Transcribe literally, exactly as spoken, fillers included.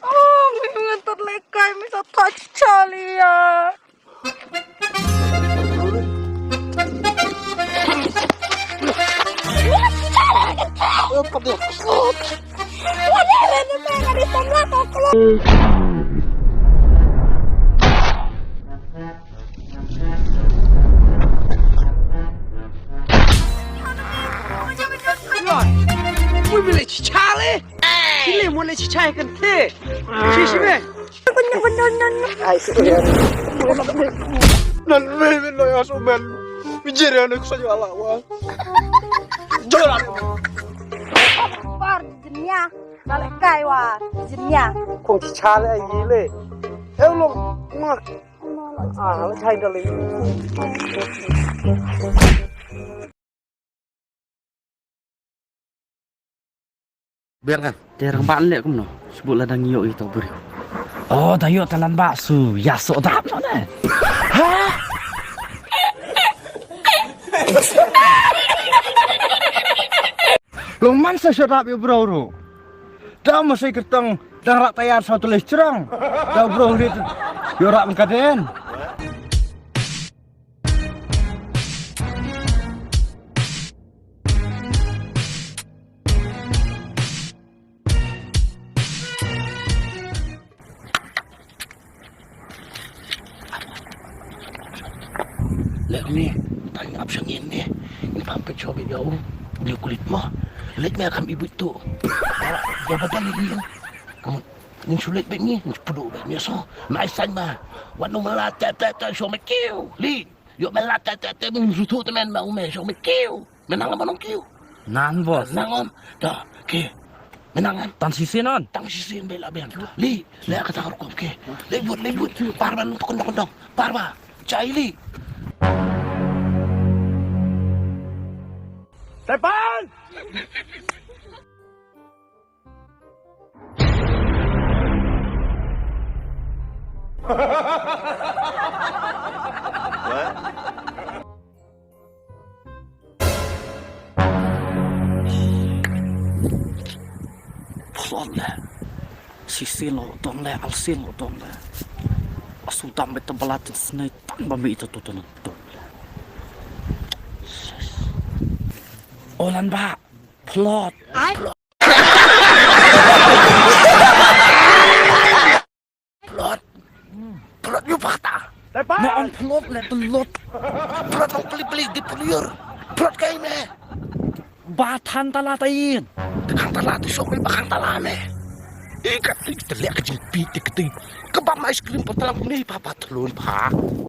Oh, mi ngan tot lekai, mi sa touch Charlie ya. Ui, mi le chi Charlie. Chi le mo le chi Charlie kan te. Chi chi me. Ai, su ya. Nan me me no ya su men. Mi jere ne ku sa jala wa. Jala. Par jinya. Balik kai wa jinya. Kong chi Charlie ai le. Eh, lo. Ma. Ah, la chai da le. Biar kan. Te rangbah leh kumno? Shu buh lada ngi ïoh ïa uto u briew. Oh, da ïoh te rangbah shu ïa soh dap noh ne. Ha? Long man sa soh dap ïa u briew ruh. Da ma sei kyrteng dang rah tayar sa u tlei shrong. Da u briew rit ïoh rah mengkaden. Leh ne, tang ap shangin ne. Ni pam pet shobi yo. Ni kulit mo. Leh me kam ibu tu. Ya badal ni. Kamu ni sulit be ni, ni pudu be ni so. Mai san ma. Wan no mala te te te so me kiu. Li. Yo mala te te te mun sutu te men ma ume so me kiu. Menang apa nong kiu? Nan, bos. Nang on. Dah, ke. Menang kan? Tang sisi non. Tang sisi bela ben. Li, le kata rukom ke. Le but, le but. Parba nong kondong kondong. Parba. Chai li. Tepan! Phlot le. Shisien lo dong le, alsien lo dong le. Asu dam beta balat snei tang ba mi ita tutan dong le. Olan ba. Phlot. Phlot. Phlot yu pakta. Na on phlot le phlot. Phlot ong pli pli di pliur. Phlot kai me. Ba than tala ta in. Khang tala tu sok me ba khang tala me. Ikat tik telek ka jingpi tik tik. Kebab ice cream patalang me papa telun pa.